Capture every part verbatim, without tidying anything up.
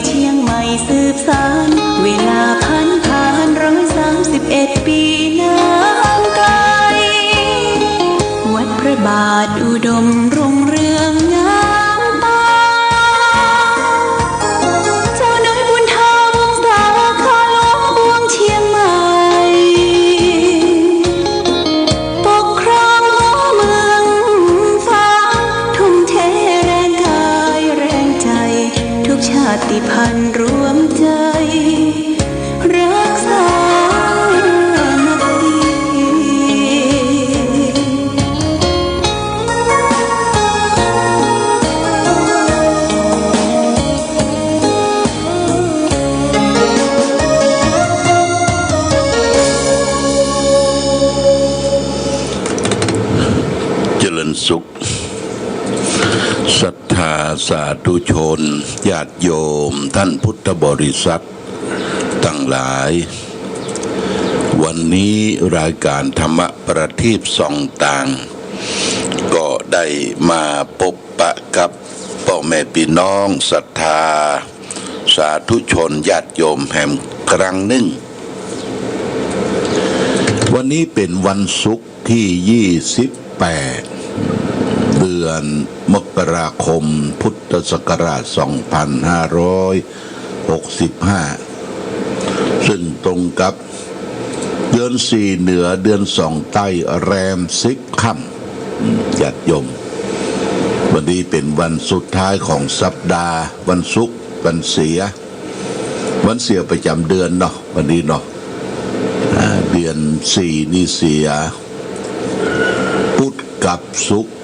เชียงใหม่สืบสาน เวลาผันผ่าน ร้อยสามสิบเอ็ดปีนานไกล วัดพระบาทอุดมรุ่งเรืองงามตา เจ้าน้อยบุญธาวงศาคารหลวงเชียงใหม่ ปกครองหัวเมืองฟ้า ทุ่มเทแรงกายแรงใจ ทุกชาติพันธุ์รวมใจ รักสามัคคี เจริญสุข ศรัทธาสาธุชน ญาติโยม ท่านพุทธบริษัทตังหลาย วันนี้รายก๋านธรรมะประทีปส่องตาง ก็ได้มาปบปะกับป้อแม่ปี้น้องศรัทธาสาธุชนญาติโยมแหมครั้งนึ่ง วันนี้เป๋นวันศุกร์ ตี้ยี่สิบแปด เดือนมกราคม พุทธศักราชสองพันห้าร้อยหกสิบห้า ซึ่งตรงกับเดือนสี่เหนือ เดือนสองใต้ แรมสิบค่ำ ญาติโยม วันนี้เป๋นวันสุดท้ายของสัปดาห์ วันศุกร์ วันเสีย วันเสียประจ๋ำเดือนเนาะ วันนี้เนาะ อ่า เดือนสี่นี่เสีย พุธกับศุกร์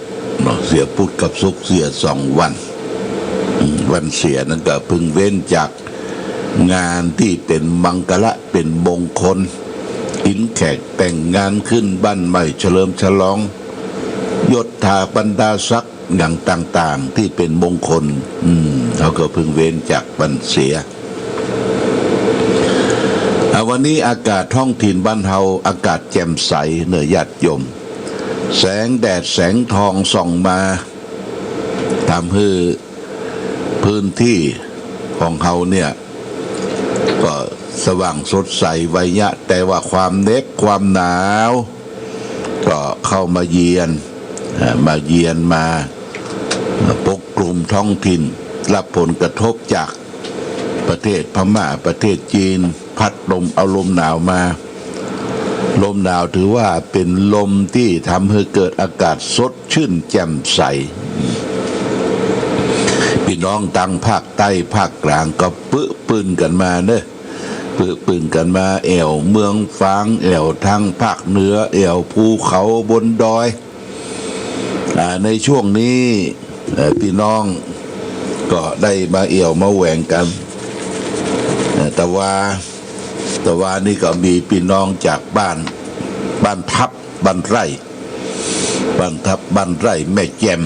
เนาะ เสียพุธกับศุกร์ เสียสองวัน อืม วันเสียนั้นก็พึงเว้นจากงานตี้เป๋นมังคละ เป๋นมงคล กิ๋นแขก แต่งงาน ขึ้นบ้านใหม่ เฉลิมฉลอง ยศถาบรรดาศักดิ์ อย่างต่างๆ ตี้เป๋นมงคล อืม เฮาก็พึงเว้นจากวันเสีย อ่า วันนี้อากาศท้องถิ่นบ้านเฮาอากาศแจ่มใสเนาะญาติโยม แสงแดดแสงทองส่องมา ทำหื้อพื้นตี้ของเฮาเนี่ย ก็สว่างสดใสไวยะ แต่ว่าความเหน็บความหนาว ก็เข้ามาเยียน อ่า มาเยียนมา ปกคลุมท้องถิ่น รับผลกระทบจากประเทศพม่า ประเทศจีน พัดลมเอาลมหนาวมา ลมหนาวถือว่าเป๋นลมตี้ทำหื้อเกิดอากาศสดชื่นแจ่มใส ปี้น้องตังภาคใต้ภาคกลางก็ปึ๊ปืนกั๋นมาเนาะ ปึ๊ปืนกั๋นมา แอ่วเมืองฝาง แอ่วตางภาคเหนือ แอ่วภูเขาบนดอย อ่า ในช่วงนี้ เอ่อ ปี้น้องก็ได้มาแอ่วมาแหวงกั๋น เอ่อ ตะวา ตะวานี่ก็มีปี้น้องจากบ้าน บ้านทับ บ้านไร่ บ้านทับ บ้านไร่ แม่แจ่ม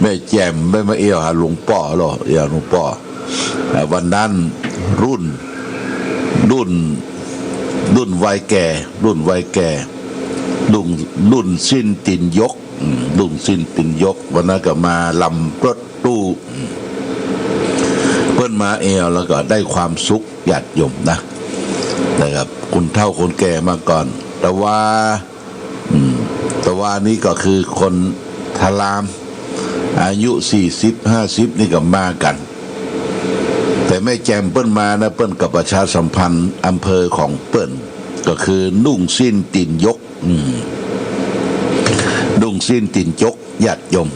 แม่แจ่ม บ่มาแอ่วหาหลวงป้อหรอ แอ่วหลวงป้อ อ่า วันนั้นรุ่น รุ่น รุ่นวัยแก่ รุ่นวัยแก่ รุ่น รุ่นสิ้นตี๋นยก อืม รุ่นสิ้นตี๋นยก วันนั้นก็มาลำรถตู้ อืม เปิ้นมาแอ่วแล้วก็ได้ความสุขญาติโยมนะ นะครับ คนเฒ่าคนแก่มาก่อน ตะวา อืม ตะวานี้ก็คือคนธาราม อายุสี่สิบห้าสิบนี่ก็มากั๋น แต่แม่แจ่มเปิ้นมานะ เปิ้นก็ประชาสัมพันธ์อำเภอของเปิ้น ก็คือนุ่งสิ้นตี๋นยก อืม นุ่งสิ้นตี๋นยก ญาติโยม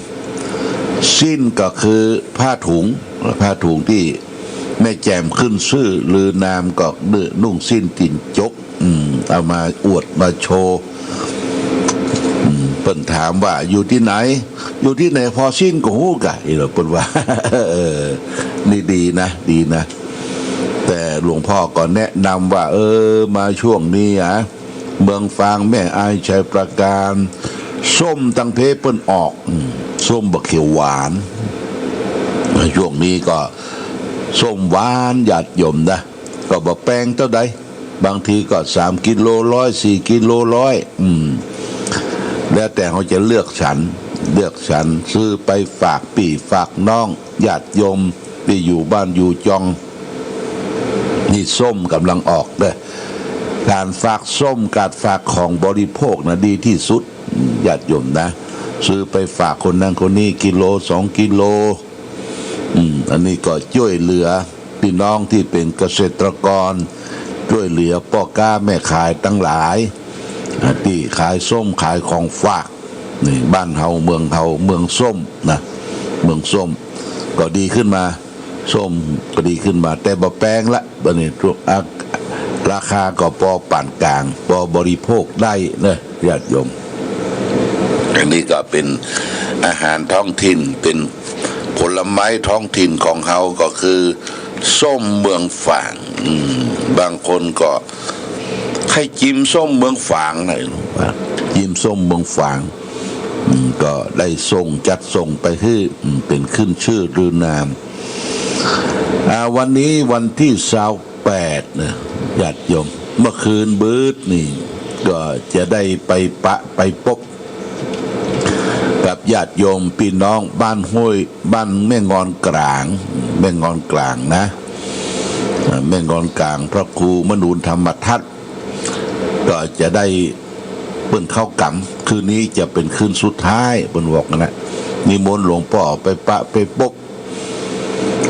สิ้นก็คือผ้าถุง ผ้าถุงตี้แม่แจ่มขึ้นจื้อลือนามก็นุ่งสิ้นตี๋นยก อืม เอามาอวดมาโชว์ อืม เปิ้นถามว่าอยู่ตี้ไหน อยู่ตี้ไหน ผ่อสิ้นก็ฮู้ก่ะ อีหลอเปิ้นว่า เออ นี่ดีนะ ดีนะ แต่หลวงป้อก็แนะนำว่า เออ มาช่วงนี้อะ เมืองฝาง แม่อาย ชัยปราการ ส้มตังเพเปิ้นออก อืม ส้มบ่าเขียวหวาน ช่วงนี้ก็ส้มหวานญาติโยมนะ ก็บ่แปงเต้าใด บางทีก็สามกิโลร้อย สี่กิโลร้อย อืม แล้วแต่เฮาจะเลือกสรร เลือกสรร ซื้อไปฝากปี้ฝากน้องญาติโยม ตี้อยู่บ้านอยู่จอง นี่ส้มก่ำลังออกเน่อ ก๋านฝากส้ม ก๋านฝากของบริโภคนะ ดีตี้สุด ญาติโยมนะ ซื้อไปฝากคนนั้นคนนี้ กิโลสองกิโล อืม อันนี้ก็จ้วยเหลือ ปี้น้องตี้เป๋นเกษตรกร จ้วยเหลือป้อก๊าแม่ขายตังหลาย อ่า ตี้ขายส้มขายของฝาก นี่บ้านเฮา เมืองเฮา เมืองส้มนะ เมืองส้ม ก็ดีขึ้นมา ส้มก็ดีขึ้นมา แต่บ่แปงละ บัดนี้ อ่า ราคาก็ปอปานก๋าง ปอบริโภคได้เน่อ ญาติโยม อันนี้ก็เป๋นอาหารท้องถิ่น เป๋นผลไม้ท้องถิ่นของเฮา ก็คือส้มเมืองฝาง อืม บางคนก็ ใค่จิมส้มเมืองฝางนะ จิมส้มเมืองฝาง อืม ก็ได้ส่ง จัดส่งไปหื้อ อืม เป๋นขึ้นชื่อลือนาม อ่า วันนี้วันตี้ซาวแปดเน่อ ญาติโยม เมื่อคืนบืดนี่ ก็จะได้ไปปะ ไปปบ กับญาติโยมปี้น้องบ้านห้วย บ้านแม่งอนกลาง แม่งอนกลางนะ อ่า แม่งอนกลาง พระครูมนูนธรรมทัต ก็จะได้ เปิ้นเข้ากรรม คืนนี้จะเป๋นคืนสุดท้าย เปิ้นบอกนะ นิมนต์หลวงป้อไปปะไปปบ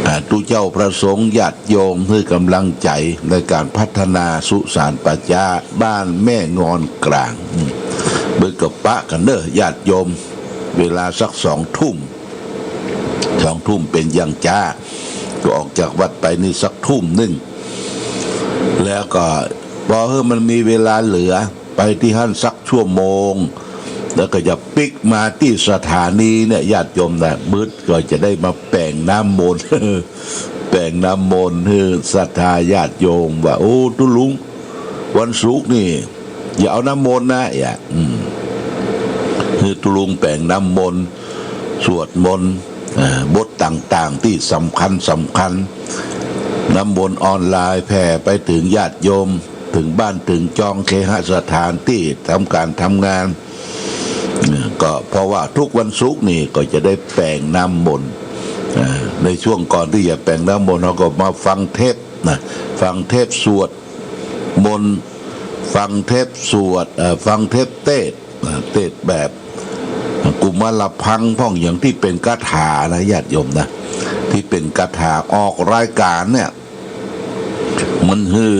อ่า ตุ๊เจ้าพระสงฆ์ญาติโยมหื้อก๋ำลังใจ๋ในก๋านพัฒนาสุสานป่าจ๊าบ้านแม่งอนกลาง อืม เปิ้นก็ปะกั๋นเน่อ ญาติโยม เวลาสักสองทุ่ม สองทุ่มเป๋นอย่างจ๊า ก็ออกจากวัดไปนี่สักทุ่มนึ่ง แล้วก็ปอหื้อมันมีเวลาเหลือ ไปตี้หั้นสักชั่วโมง แล้วก็จะปิ๊กมาตี้สถานีเนี่ย ญาติโยมนะ มืดก็จะได้มาแป๋งน้ำมนต์ แป๋งน้ำมนต์หื้อศรัทธาญาติโยมว่า โอ้ ตุ๊ลุง วันศุกร์นี่ อย่าเอาน้ำมนต์นะ อย่า อืม หื้อตุ๊ลุงแป๋งน้ำมนต์ สวดมนต์ อ่า บทต่างๆ ตี้สำคัญสำคัญ น้ำมนต์ออนไลน์แผ่ไปเถิงญาติโยม เถิงบ้านเถิงจองเคหสถานตี้ทำก๋านทำงาน อ่า ก็เพราะว่าทุกวันศุกร์นี่ก็จะได้แป๋งน้ำมนต์ อ่า ในช่วงก่อนตี้จะแป๋งน้ำมนต์ เฮาก็มาฟังเทปน์นะ ฟังเทปน์สวดมนต์ ฟังเทปน์สวด เอ่อ ฟังเทปน์เตสน์ เอ่อ เตสน์แบบกุมารพังพ่อง อย่างตี้เป๋นคาถานะ ญาติโยมนะ ตี้เป๋นคาถาออกรายก๋านเนี่ย มันหื้อ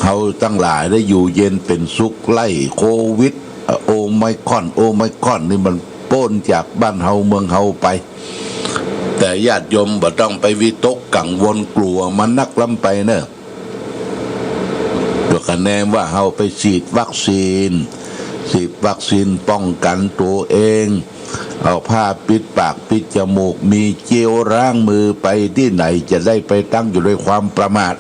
เฮาตังหลายได้อยู่เย็นเป๋นสุข ไล่โควิด เอ่อ โอไมครอน โอไมครอนนี่มันป๊นจากบ้านเฮาเมืองเฮาไป แต่ญาติโยมบ่ต้องไปวิตกกังวลกลัวมันนักล้ำไปเน่อ ก็คะแนนว่าเฮาไปฉีดวัคซีน ฉีดวัคซีนป้องกั๋นตั๋วเอง เอาผ้าปิดปากปิดจมูก มีเจลล้างมือ ไปตี้ไหนจะได้ไปตั้งอยู่ในความประมาท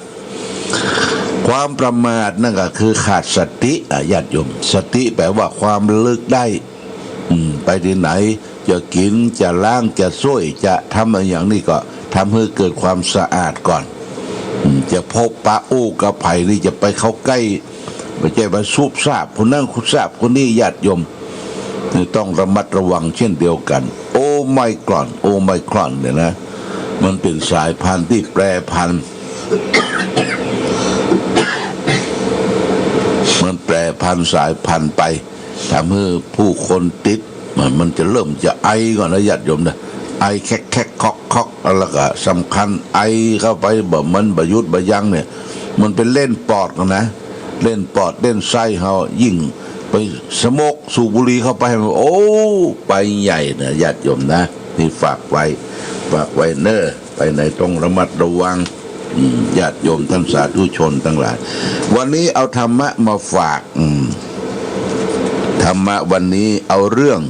ความประมาทนั่นก็คือขาดสติ อ่ะ ญาติโยม สติแปลว่าความระลึกได้ อืม ไปตี้ไหน จะกิ๋น จะล้าง จะส้วย จะทำอะหยังนี่ก็ทำหื้อเกิดความสะอาดก่อน อืม จะพบปะอู้กับใผนี่จะไปเข้าใก้ บ่ใจ้ว่าซุบซาบคนนั้นซุบซาบคนนี้ ญาติโยม นี่ต้องระมัดระวังเช่นเดียวกั๋น โอไมครอน โอไมครอนเนี่ยนะ มันเป๋นสายพันธุ์ตี้แปรผัน มันแปรผันสายพันธุ์ไป ทำหื้อผู้คนติด มัน มันจะเริ่มจะไอก่อนนะ ญาติโยมนะ ไอแคกๆ คอกๆ แล้วก็สำคัญไอเข้าไปบ่ มันบ่หยุดบ่ยั้งเนี่ย มันไปเล่นปอดก่อนนะ เล่นปอดเล่นไส้เฮา ยิ่งไปสโมกสูบบุหรี่เข้าไป โอ้ ไปใหญ่นะ ญาติโยมนะ นี่ฝากไว้ ฝากไว้เน่อ ไปไหนต้องระมัดระวัง อืม ญาติโยมท่านสาธุชนตังหลาย วันนี้เอาธรรมะมาฝาก อืม ธรรมะวันนี้เอาเรื่อง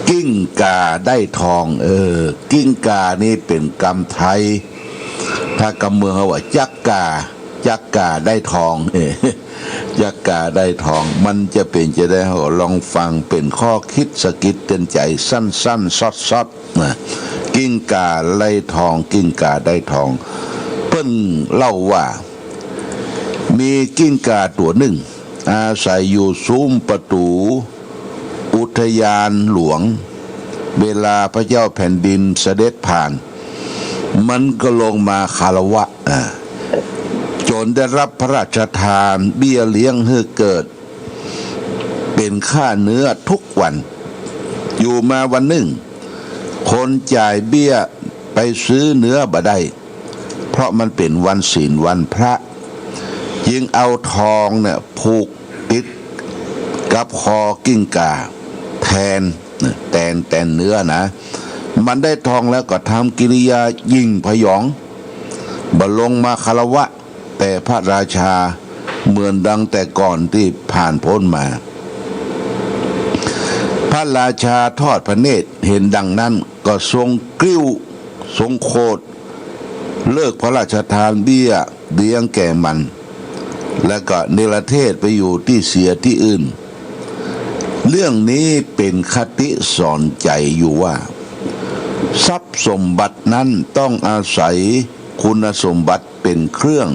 กิ้งก่าได้ทอง เออ กิ้งก่านี่เป๋นกำไทย ถ้ากำเมืองเฮาว่าจั๊กก่า จั๊กก่าได้ทอง เออ จั๊กก่าได้ทอง มันจะเป๋นจะใด เฮาลองฟังเป๋นข้อคิดสะกิดเตือนใจ๋สั้นๆ ซอดๆ นะ กิ้งก่าได้ทอง กิ้งก่าได้ทอง เปิ้นเล่าว่า มีกิ้งก่าตั๋วนึ่ง อาศัยอยู่ซุ้มประตู๋อุทยานหลวง เวลาพระเจ้าแผ่นดินเสด็จผ่าน มันก็ลงมาคารวะ อ่า จ๋นได้ฮับพระราชทานเบี้ยเลี้ยงหื้อเกิด เป๋นค่าเนื้อกู้วัน อยู่มาวันนึ่ง คนจ่ายเบี้ยไปซื้อเนื้อบ่ได้ เพราะมันเป๋นวันศีลวันพระ จึงเอาทองเนี่ยผูกติดกับคอกิ้งก่าแตน แตน แตนเนื้อนะ มันได้ทองแล้วก็ทำกิริยายิ่งผยอง บ่ลงมาคารวะแต่พระราชาเหมือนดังแต่ก่อนตี้ผ่านป๊นมา พระราชาทอดพระเนตรเห็นดังนั้นก็ทรงกริ้ว ทรงโขด เลิกพระราชทานเบี้ยเลี้ยงแก่มัน และก็เนรเทศไปอยู่ตี้เสียตี้อื่น เรื่องนี้เป๋นคติสอนใจ๋อยู่ว่า ทรัพย์สมบัตินั้นต้องอาศัยคุณสมบัติเป๋นเครื่อง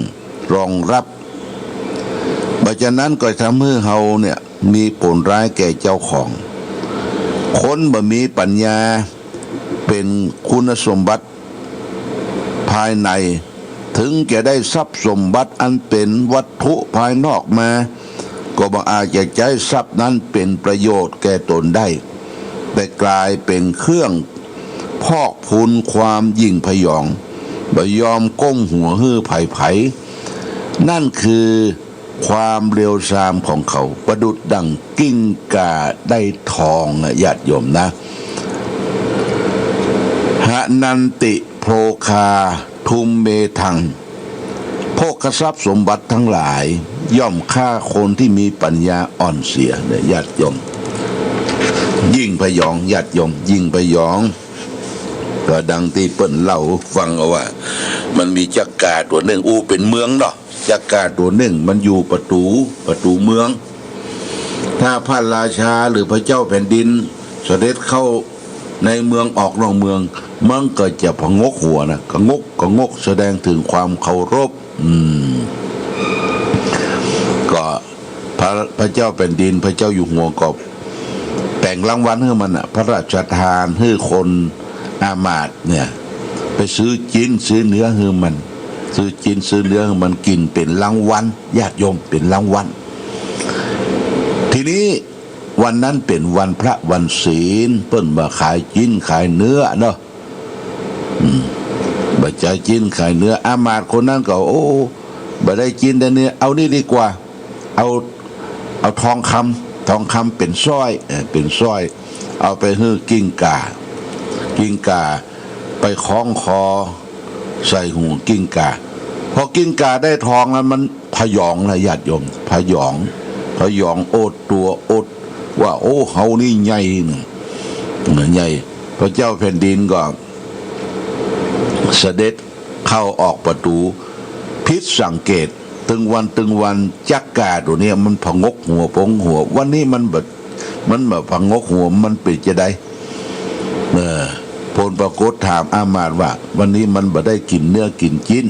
รองฮับ บ่จานั้นก็ทำหื้อเฮาเนี่ยมีผลร้ายแก่เจ้าของ คนบ่มีปัญญาเป๋นคุณสมบัติ ภายใน ถึงจะได้ทรัพย์สมบัติอันเป๋นวัตถุภายนอกมา ก็บ่อาจจะใจ๊ทรัพย์นั้นเป๋นประโยชน์แก่ตนได้ แต่กลายเป๋นเครื่องพอกพูนความยิ่งผยอง บ่ยอมก้มหัวหื้อใผๆ นั่นคือ ความเลวทรามของเขา ประดุจดั่งกิ้งก่าได้ทองนะญาติโยมนะ หะนันติโภคาทุมเมธัง โภคทรัพย์สมบัติทั้งหลายย่อมฆ่าคนที่มีปัญญาอ่อนเสียเนี่ยญาติโยม ยิ่งผยองญาติโยม ยิ่งผยอง ก็ดังตี้เปิ้นเล่าฟังเอาว่า มันมีจั๊กก่าตั๋วนึ่ง อู้เป๋นเมืองเนาะ จั๊กก่าตั๋วนึ่งมันอยู่ประตู๋ ประตู๋เมือง ถ้าพระราชาหรือพระเจ้าแผ่นดินเสด็จเข้าในเมืองออกนอกเมือง มันก็จะผงกหัวนะ กะงก กะงก แสดงเถิงความเคารพ อืม ก็พระ พระเจ้าแผ่นดิน พระเจ้าอยู่หัวก็แป๋งรางวัลหื้อมันน่ะ พระราชทานหื้อคนอามาตย์เนี่ย ไปซื้อจิ๊นซื้อเนื้อหื้อมัน ซื้อจิ๊นซื้อเนื้อหื้อมันกิ๋นเป๋นรางวัล ญาติโยม เป๋นรางวัล ทีนี้วันนั้นเป๋นวันพระวันศีล เปิ้นบ่ขายจิ๊นขายเนื้อเนาะ อืม บ่ขายจิ๊นขายเนื้อ อามาตย์คนนั้นก็ โอ้ บ่ได้จิ๊นได้เนื้อ เอานี่ดีกว่า เอา เอาทองคำ ทองคำเป๋นสร้อย เออ เป๋นสร้อย เอาไปหื้อกิ้งก่า กิ้งก่าไปคล้องคอใส่หูกิ้งก่า พอกิ้งก่าได้ทองแล้วมันผยองนะญาติโยม ผยอง ผยองโอดตั๋ว โอดว่า โอ้ เฮานี่ใหญ่นี่ ใหญ่ พระเจ้าแผ่นดินก็เสด็จเข้าออกประตู๋ ผิดสังเกต ตึงวันตึงวันจั๊กก่าตั๋วเนี้ยมันผงกหัวผงกหัว วันนี้มันบ่ มันบ่ผงกหัว มันเป๋นจาใด เออ ผลปรากฏถามอามาตย์ว่า วันนี้มันบ่ได้กิ๋นเนื้อกิ๋นจิ๊น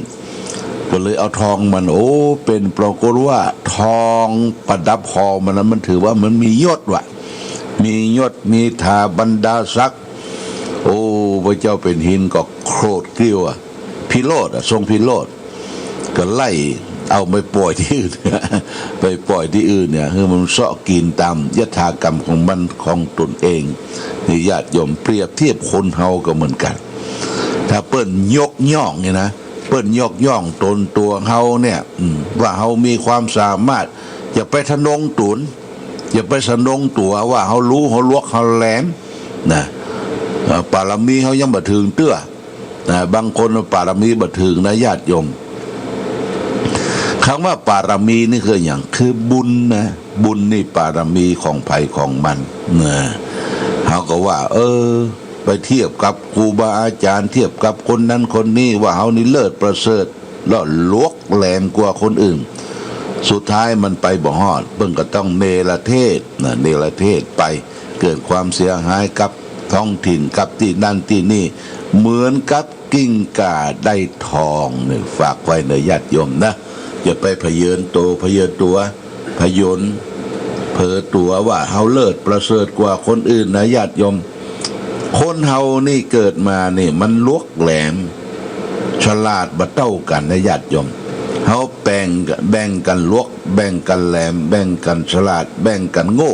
ก็เลยเอาทองมัน โอ้ เป๋นปรากฏว่าทองประดับคอมันนะ มันถือว่ามันมียศว่ะ มียศ มีถาบรรดาศักดิ์ โอ้ พระเจ้าแผ่นดินก็โขดเกลี้ยวอะ พิโรธอะ ทรงพิโรธ ก็ไล่เอาไปป่อยตี้อื่น ไปป่อยตี้อื่นเนี่ย หื้อมันเซาะกิ๋นต๋ามยถากรรมของมันของตนเอง นี่ญาติโยม เปรียบเทียบคนเฮาก็เหมือนกั๋น ถ้าเปิ้นยกย่องเนี่ยนะ เปิ้นยกย่องตนตั๋วเฮาเนี่ย อืม ว่าเฮามีความสามารถ อย่าไปทะนงต๋น อย่าไปทะนงตั๋วว่าเฮาฮู้ เฮาลวก เฮาแหลม นะ เอ่อ ปารมีเฮายังบ่เถิงเตื้อ นะ บางคนปารมีบ่เถิงนะญาติโยม กำว่าปารมีนี่คือหยัง คือบุญนะ บุญนี่ปารมีของใผของมัน นะ เฮาก็ว่า เออ ไปเทียบกับครูบาอาจ๋ารย์ เทียบกับคนนั้นคนนี้ ว่าเฮานี่เลิศประเสริฐ แล้วลวกแหลมกว่าคนอื่น สุดท้ายมันไปบ่ฮอด เปิ้นก็ต้องเนรเทศนะ เนรเทศไป เกิดความเสียหายกับท้องถิ่น กับตี้นั่นตี้นี่ เหมือนกับกิ้งก่าได้ทองเนี่ย ฝากไว้เน่อญาติโยมนะ อย่าไปผะเยินโต ผะเยินตั๋ว ผะยน เผลอตั๋วว่าเฮาเลิศประเสริฐกว่าคนอื่นนะญาติโยม คนเฮานี่เกิดมานี่มันลวกแหลม ฉลาดบ่เต้ากั๋นนะญาติโยม เฮาแบ่ง แบ่งกั๋นหลวก แบ่งกั๋นแหลม แบ่งกั๋นฉลาด แบ่งกั๋นโง่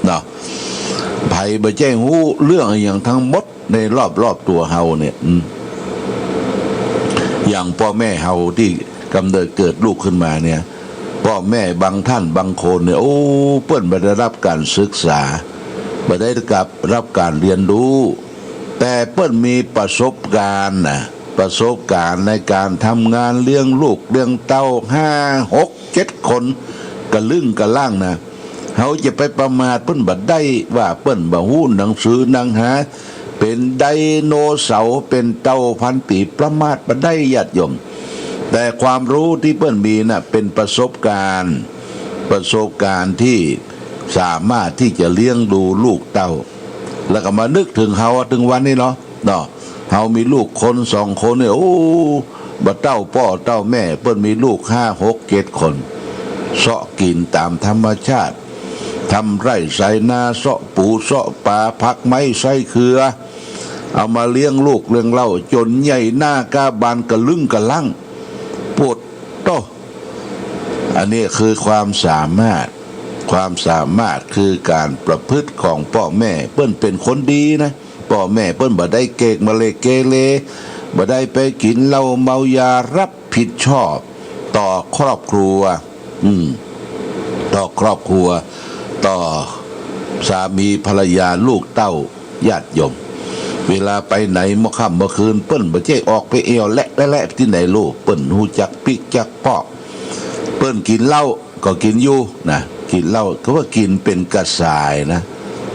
เนาะ ใผบ่ใจ้ฮู้เรื่องอะหยังตึงหมดในรอบๆ ตั๋วเฮาเนี่ย อืม อย่างป้อแม่เฮาตี้กำเนิดเกิดลูกขึ้นมาเนี่ย ป้อแม่บางต้านบางคนเนี่ย โอ้ เปิ้นบ่ได้ฮับก๋านศึกษา บ่ได้ฮับก๋านเฮียนฮู้ แต่เปิ้นมีประสบก๋ารณ์นะ ประสบก๋ารณ์ในก๋านทำงานเลี้ยงลูกเลี้ยงเต้าห้าหกเจ็ดคน กะลึ่งกะล่างนะ เฮาจะไปประมาทเปิ้นบ่ได้ ว่าเปิ้นบ่ฮู้หนังสือหนังหา เป๋นไดโนเสาร์ เป๋นเต่าพันปี๋ ประมาทบ่ได้ญาติโยม แต่ความฮู้ตี้เปิ้นมีน่ะ เป๋นประสบก๋ารณ์ ประสบก๋ารณ์ตี้สามารถตี้จะเลี้ยงดูลูกเต้า แล้วก็มานึกเถิงเฮาเถิงวันนี้เนาะ เนาะ เฮามีลูกคนสองคนเนี่ย โอ้ บ่เต้าป้อเต้าแม่ เปิ้นมีลูกห้าหกเจ็ดคน เซาะกิ๋นต๋ามธรรมชาติ ทำไร่ไถนา เซาะปูเซาะป๋า ผักไม้ไส้เขือ เอามาเลี้ยงลูกเลี้ยงเต้า จ๋นใหญ่หน้ากล้าบานกะลึ่งกะล่าง โผดโต้ อันนี้คือความสามารถ ความสามารถคือก๋านประพฤติของป้อแม่ เปิ้นเป๋นคนดีนะ ป้อแม่เปิ้นบ่ได้เกกมะเลเกเร บ่ได้ไปกิ๋นเหล้าเมายา ฮับผิดชอบต่อครอบครัว อืม ต่อครอบครัว ต่อสามีภรรยาลูกเต้า ญาติโยม เวลาไปไหนเมื่อค่ำเมื่อคืน เปิ้นบ่ใจ้ออกไปแอ่วแหละแหละแหละตี้ไหนลูก เปิ้นฮู้จักปิ๊กจักป๊อก เปิ้นกิ๋นเหล้าก็กิ๋นอยู่นะ กิ๋นเหล้า เขาว่ากิ๋นเป๋นกระสายนะ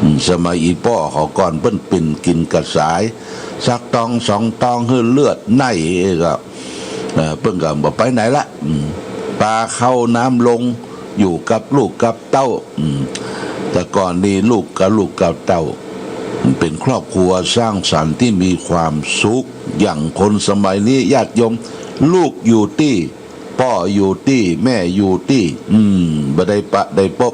อืม สมัยอี่ป้อเขาก่อน เปิ้นเป๋นกิ๋นกระสาย สักตองสองตองหื้อเลือดไหนก็ เอ่อ เปิ้นก็บ่ไปไหนละ อืม ปาข้าวน้ำลง อยู่กับลูกกับเต้า อืม แต่ก่อนนี้ลูกกับลูกกับเต้า เป๋นครอบครัวสร้างสรรค์ตี้มีความสุข อย่างคนสมัยนี้ญาติโยม ลูกอยู่ตี้ ป้ออยู่ตี้ แม่อยู่ตี้ อืม บ่ได้ปะได้ปบ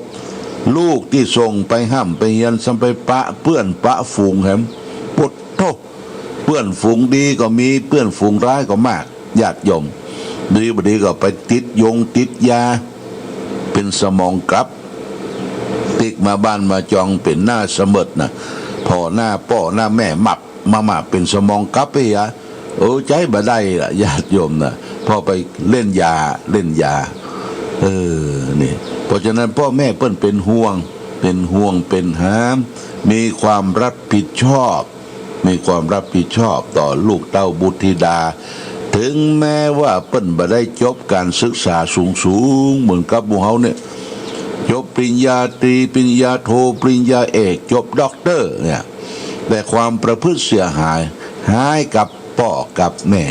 ลูกตี้ส่งไปฮ่ำไปเฮียน ซ้ำไปปะเปื้อนปะฝูงแหม โผดโต้ เปื้อนฝูงดีก็มี เปื้อนฝูงร้ายก็มาก ญาติโยม ดีบ่ดีก็ไปติดยงติดยา เป๋นสมองกลับ ติ๊กมาบ้านมาจองเป๋นหน้าเสมิดนะ ผ่อหน้าป้อหน้าแม่ มับมา มาเป๋นสมองกลับไปอะ โอ้ ใจ๊บ่ได้ละญาติโยมนะ เพราะไปเล่นยา เล่นยา เออ นี่ เพราะฉะนั้นป้อแม่เปิ้นเป๋นห่วง เป๋นห่วงเป๋นหาม มีความฮับผิดชอบ มีความฮับผิดชอบต่อลูกเต้าบุตรธิดา เถิงแม้ว่าเปิ้นบ่ได้จบก๋านศึกษาสูงๆ เหมือนกับหมู่เฮาเนี่ย จบปริญญาตรี ปริญญาโท ปริญญาเอก จบด็อกเตอร์เนี่ย แต่ความประพฤติเสียหาย ฮ้ายกับป้อกับแม่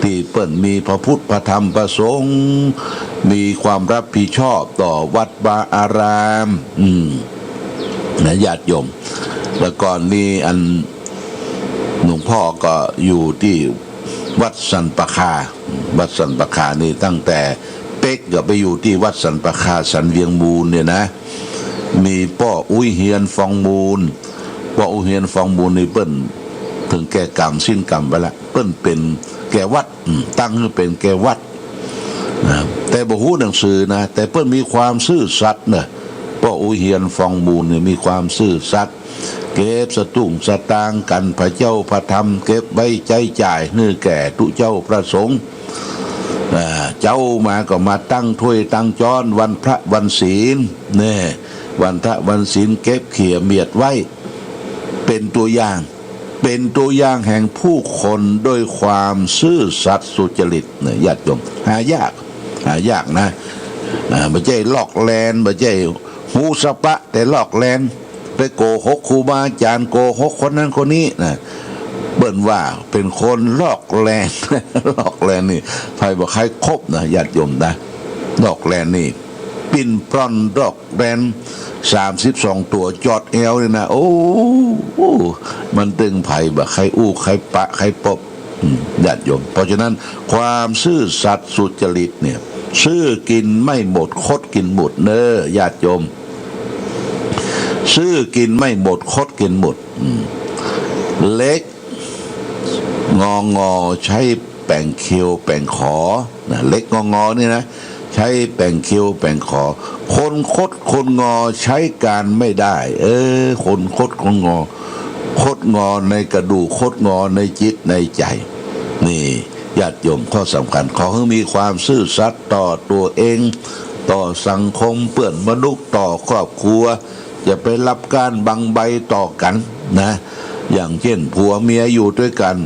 ตี้เปิ้นมีพระพุทธพระธรรมพระสงฆ์ มีความฮับผิดชอบต่อวัดวาอาราม อืม นะญาติโยม แต่ก่อนนี้อันหลวงพ่อก็อยู่ตี้วัดสันป่าคา วัดสันป่าคานี่ตั้งแต่เป๊กก็ไปอยู่ตี้วัดสันป่าคาสันเวียงมูลเนี่ยนะ มีป้ออุ๊ยเฮียนฟองมูล ป้ออุ๊ยเฮียนฟองมูลนี่เปิ้นเถิงแก่ก๋รรมสิ้นก๋รรมไปละ เปิ้นเป๋นแก่วัด อืม ตั้งหื้อเป๋นแก่วัด นะ แต่บ่ฮู้หนังสือนะ แต่เปิ้นมีความซื่อสัตย์นะ ป้ออุ๊ยเฮียนฟองมูลนี่มีความซื่อสัตย์ เก็บสตุ้งสตางค์ก๋านพระเจ้าพระธรรม เก็บไว้ใจ๊จ่ายหื้อแก่ตุ๊เจ้าพระสงฆ์ อ่า เจ๊ามาก็มาตั้งถ้วยตั้งจ๊อน วันพระวันศีล แน่ วันพระวันศีลเก็บเขี่ยเมียดไว้ เป๋นตั๋วอย่าง เป๋นตั๋วอย่างแห่งผู้คนด้วยความซื่อสัตย์สุจริตเนี่ย ญาติโยม หายาก หายากนะ อ่า บ่ใจ้ลอกแลน บ่ใจ้ฮู้สะปะ แต่ลอกแลน ไปโกหกครูบาอาจ๋ารย์ โกหกคนนั้นคนนี้นะ เปิ้นว่าเป๋นคนลอกแลน ลอกแลนนี่ ใผบ่ใค่คบนะ ญาติโยมนะ ลอกแลนนี่ ปิ้นปล้อนลอกแลน สามสิบสองตั๋วจอดแอ่วนี่นะ โอ้ มันตึงใผบ่ใค่อู้ใค่ปะใค่ปบ อืม ญาติโยม เพราะฉะนั้นความซื่อสัตย์สุจริตเนี่ย ซื่อกินไม่หมด คดกินหมดเน้อ ญาติโยม ซื่อกินไม่หมด คดกินหมด อืม เหล็กงอๆ ใช้ แป๋งเคียวแป๋งขอนะ เหล็กงองอนี่นะ ใช้แป๋งเคียวแป๋งขอ คนคดคนงอใช้ก๋านไม่ได้ เออ คนคดคนงอ คดงอในกระดูก คดงอในจิตในใจ๋ นี่ ญาติโยม ข้อสำคัญ ขอหื้อมีความซื่อสัตย์ต่อตั๋วเอง ต่อสังคม เปื้อนมนุษย์ ต่อครอบครัว อย่าไปฮับก๋านบังใบต่อกั๋นนะ อย่างเจ้นผัวเมียอยู่ตวยกั๋น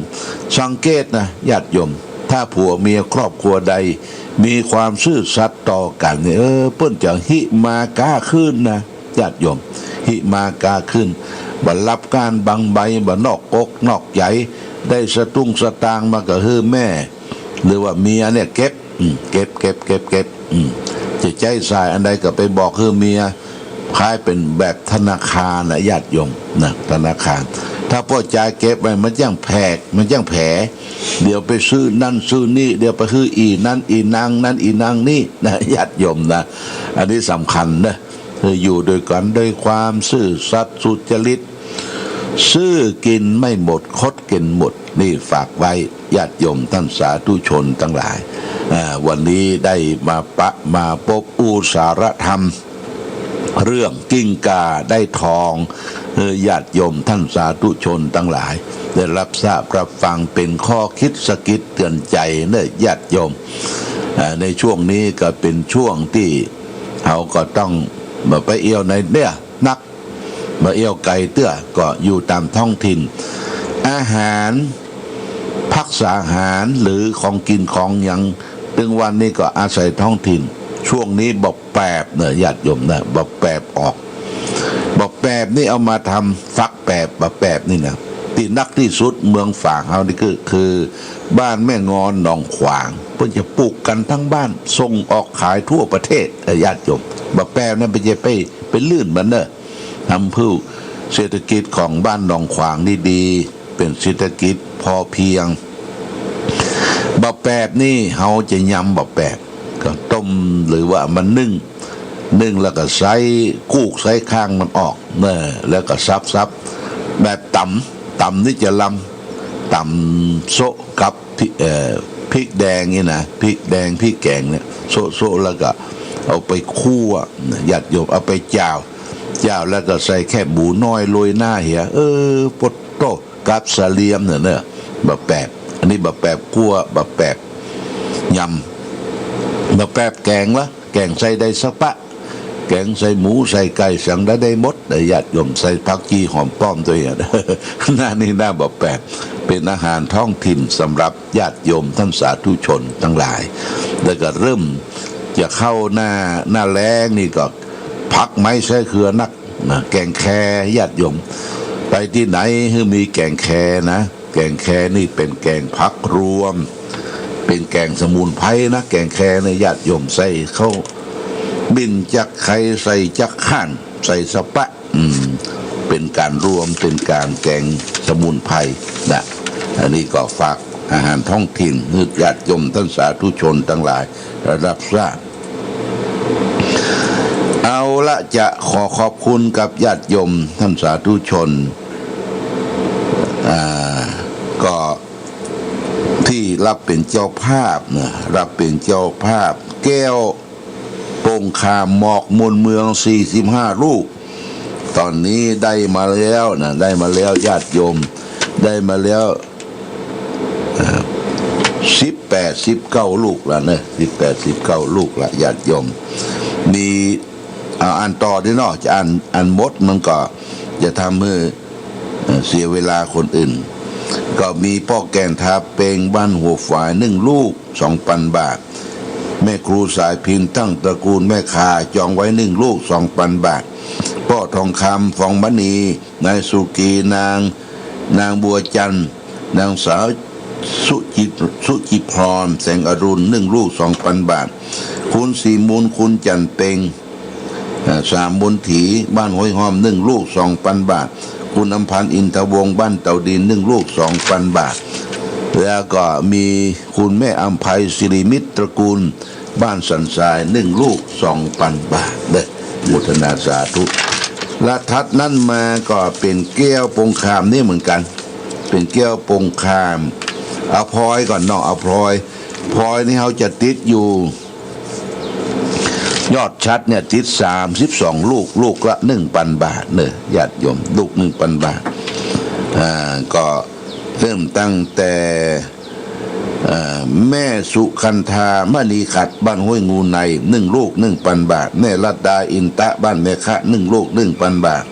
สังเกตนะ ญาติโยม ถ้าผัวเมียครอบครัวใดมีความซื่อสัตย์ต่อกั๋นเนี่ย เออ เปิ้นจะหิมาก๊าขึ้นนะ ญาติโยม หิมาก๊าขึ้น บ่ฮับก๋านบังใบ บ่นอกอกนอกใจ๋ ได้สตุ้งสตางค์มาก็หื้อแม่ หรือว่าเมียเนี่ยเก็บ อืม เก็บ เก็บ เก็บ เก็บ อืม จะใจ๊จ่ายอันใดก็ไปบอกหื้อเมีย คล้ายเป๋นแบบธนาคารนะ ญาติโยมนะ ธนาคาร ถ้าป้อจายเก็บไว้ มันจั้งแผก มันจั้งแผ เดี๋ยวไปซื้อนั่นซื้อนี่ เดี๋ยวไปหื้ออี่นั่นอี่นางนั่นอี่นางนี่นะ ญาติโยมนะ อันนี้สำคัญนะ คืออยู่ตวยกั๋นด้วยความซื่อสัตย์สุจริต ซื่อกิ๋นไม่หมด คดกิ๋นหมด นี่ฝากไว้ ญาติโยมต้านสาธุชนตังหลาย อ่า วันนี้ได้มาปะ มาปบอู้สาระธรรม เรื่องกิ้งก่าได้ทอง เออ ญาติโยมต้านสาธุชนตังหลาย ได้ฮับทราบฮับฟังเป๋นข้อคิดสะกิดเตื๋อนใจ๋เน่อ ญาติโยม อ่า ในช่วงนี้ก็เป๋นช่วงตี้เฮาก็ต้องบ่ไปเอี่ยวไหนเตื้อนัก บ่เอี่ยวไก๋เตื้อ ก็อยู่ต๋ามท้องถิ่น อาหาร ภักษาหาร หรือของกิ๋นของหยัง ตึงวันนี้ก็อาศัยท้องถิ่น ช่วงนี้บ่าแปบเน่อ ญาติโยมนะ บ่าแปบออก บ่าแปบนี่เอามาทำฟักแปบ บ่าแปบนี่นะ ตี้นักตี้สุดเมืองฝางเฮานี่คือ คือบ้านแม่งอนหนองขวาง เปิ้นจะปลูกกั๋นตังบ้าน ส่งออกขายทั่วประเทศ เออ ญาติโยม บ่าแปบนั้นเปิ้นจะไป ไปลื่นมันเน่อ ทำหื้อเศรษฐกิจของบ้านหนองขวางนี่ดี เป๋นเศรษฐกิจพอเพียง บ่าแปบนี่เฮาจะยำบ่าแปบ ก็ต้มหรือว่าเอามานึ่ง นึ่งแล้วก็ใส้กู้ใส้ข้างมันออกเน่อ แล้วก็สับๆ แบบต๋ำ ต๋ำนี่จะลำ ต๋ำโซะกับพริก เอ่อ พริกแดงนี่นะ พริกแดง พริกแกงเนี่ย โซะๆ แล้วก็เอาไปคั่ว ญาติโยม เอาไปจ่าว จ่าวแล้วก็ใส่แคบหมูน้อยโรยหน้าเหีย เออ โผดโต้ กับสะเลียมเน่อ เน่อ บ่าแปบ อันนี้บ่าแปบคั่ว บ่าแปบยำ บ่าแปบแก๋งละ แก๋งใส่ได้สักปะ แก๋งใส่หมู ใส่ไก่ สังได้ ได้หมดเน่อ ญาติโยม ใส่ผักจี่หอมป้อมตวย หน้านี่หน้าบ่าแปบ เป๋นอาหารท้องถิ่นสำหรับญาติโยมต้านสาธุชนตังหลาย แล้วก็เริ่มจะเข้าหน้า หน้าแล้งนี่ก็ ผักไม้ใส้เคือนักนะ แก๋งแค ญาติโยม ไปตี้ไหนหื้อมีแก๋งแคนะ แก๋งแคนี่เป๋นแก๋งผักรวม เป๋นแก๋งสมุนไพรนะ แก๋งแคเนี่ย ญาติโยม ใส่ข้าวบิ่น จักไข่ ใส่จักข่าน ใส่สะปะ อืม เป๋นก๋านรวม เป๋นก๋านแก๋งสมุนไพรนะ อันนี้ก็ฝากอาหารท้องถิ่นหื้อญาติโยมต้านสาธุชนตังหลาย ได้ฮับทราบ เอาละ จะขอขอบคุณกับญาติโยมต้านสาธุชน อ่า ก็ตี้ฮับเป๋นเจ้าภาพนะ ฮับเป๋นเจ้าภาพ แก้วปงคาม หมอกมวลเมือง สี่สิบห้าลูก ต๋อนนี้ได้มาแล้วนะ ได้มาแล้ว ญาติโยม ได้มาแล้ว อ่า สิบแปด สิบเก้าลูกละเน่อ สิบแปด สิบเก้าลูกละ ญาติโยม มี เอาอ่านต่อดีเนาะ จะอ่าน อ่านหมดมันก็จะทำหื้อ เอ่อ เสียเวลาคนอื่น ก็มีป้อแก่นทาเปง บ้านหัวฝาย นึ่งลูก สองปันบาท แม่ครูสายพิณ ตั้งตระกูลแม่คา จองไว้ นึ่งลูก สองปันบาท ป้อทองคำ ฟองมณี นายสุกี นาง นางบัวจันทร์ นางสาวสุจิต สุจิพร แสงอรุณ นึ่งลูก สองปันบาท คุณศรีมูล คุณจันทร์เปง อ่า สามบุญถี บ้านห้วยห้อม นึ่งลูก สองปันบาท คุณอำพันธ์ อินทวงศ์ บ้านเตาดิน นึ่งลูก สองปันบาท แล้วก็มีคุณแม่อำไพ สิริมิตรตระกูล บ้านสันทราย นึ่งลูก สองปันบาทเน่อ โมทนาสาธุ และถัดนั้นมาก็เป๋นแก้วปงคามนี่เหมือนกั๋น เป๋นแก้วปงคาม เอาพลอยก่อนเนาะ เอาพลอย พลอยนี่เฮาจะติดอยู่ ยอดฉัตรเนี่ยติดสามสิบสองลูก ลูกละหนึ่งปันบาทเน่อ ญาติโยม ลูกหนึ่งปันบาท อ่า ก็เริ่มตั้งแต่ เอ่อ แม่สุคันธามณีขัด บ้านห้วยงูใน หนึ่งลูก หนึ่งปันบาท แม่รัตดาอินตะ บ้านแม่คะ หนึ่งลูก หนึ่งปันบาท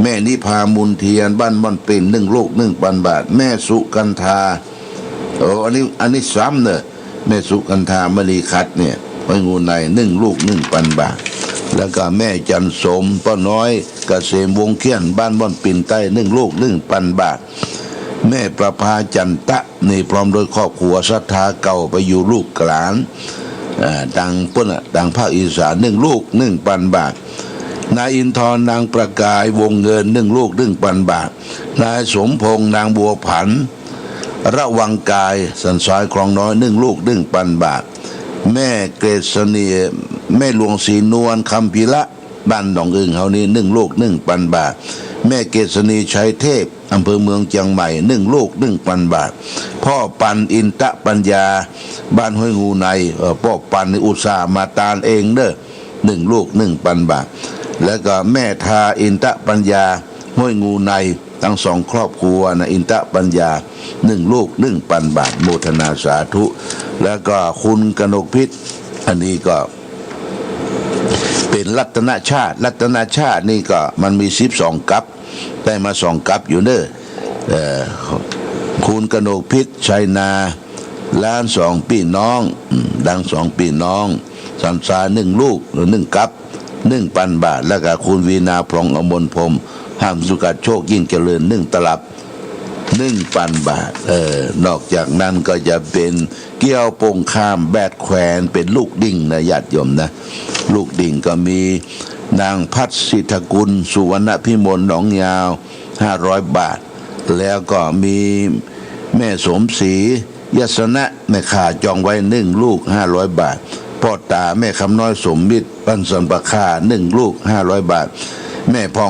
แม่นิพามูลเทียน บ้านม่อนปิ่น หนึ่งลูก หนึ่งปันบาท แม่สุคันธา โอ้ อันนี้ อันนี้ซ้ำเน่อ แม่สุคันธามณีขัดเนี่ย ห้วยงูใน หนึ่งลูก หนึ่งปันบาท แล้วก็แม่จันสม ป้าน้อย เกษมวงเขียน บ้านม่อนปิ่นใต้ หนึ่งลูก หนึ่งปันบาท แม่ประภาจันตะ นี่พร้อมด้วยครอบครัวศรัทธาเก่าไปอยู่ลูกหลาน เอ่อ ต่างปุ้นน่ะ ต่างภาคอีสาน หนึ่งลูก หนึ่งปันบาท นายอินทร์ นางประกาย วงเงิน หนึ่งลูก หนึ่งปันบาท นายสมพงษ์ นางบัวผัน ระวังกาย สันทรายคลองน้อย หนึ่งลูก หนึ่งปันบาท แม่เกษณี แม่หลวงศรีนวล คำพีระ บ้านหนองอึ่งเฮานี่ หนึ่งลูก หนึ่งปันบาท แม่เกษณี ชัยเทพ อำเภอเมืองเจียงใหม่ หนึ่งลูก หนึ่งปันบาท พ่อปัน อินตะปัญญา บ้านห้วยงูใน เอ่อ ป้อปันนี่อุตส่าห์มาตานเองเน่อ หนึ่งลูก หนึ่งปันบาท แล้วก็แม่ทา อินตะปัญญา ห้วยงูใน ทั้งสองครอบครัวนะ อินตะปัญญา หนึ่งลูก หนึ่งปันบาท โมทนาสาธุ แล้วก็คุณกนกพิษ อันนี้ก็ เป๋นรัตนชาติ รัตนชาตินี่ก็มันมีสิบสองกับ ได้มาสองกับอยู่เน่อ เอ่อ คุณกนกพิษ ชัยนา หลานสองปี้น้อง อืม หลานสองปี้น้อง สันทราย หนึ่งลูก หนึ่งกับ หนึ่งปันบาท แล้วก็คุณวีณา พรองอมรพรหม ห้ามสุขะ โชคยิ่งเจริญ หนึ่งตลับ หนึ่งปันบาท เออ นอกจากนั้นก็จะเป๋นเกี้ยวโป้งข้าม แบดแขวน เป๋นลูกดิ่งนะ ญาติโยมนะ ลูกดิ่งก็มีนางพัชสิทธกุล สุวรรณพิมล หนองยาว ห้าร้อยบาท แล้วก็มีแม่สมศรี ยสนะ แม่ค้าจองไว้ หนึ่งลูก ห้าร้อยบาท ป้อต๋า แม่คำน้อย สมมิตร บ้านสันป่าค่า หนึ่งลูก ห้าร้อยบาท แม่พอง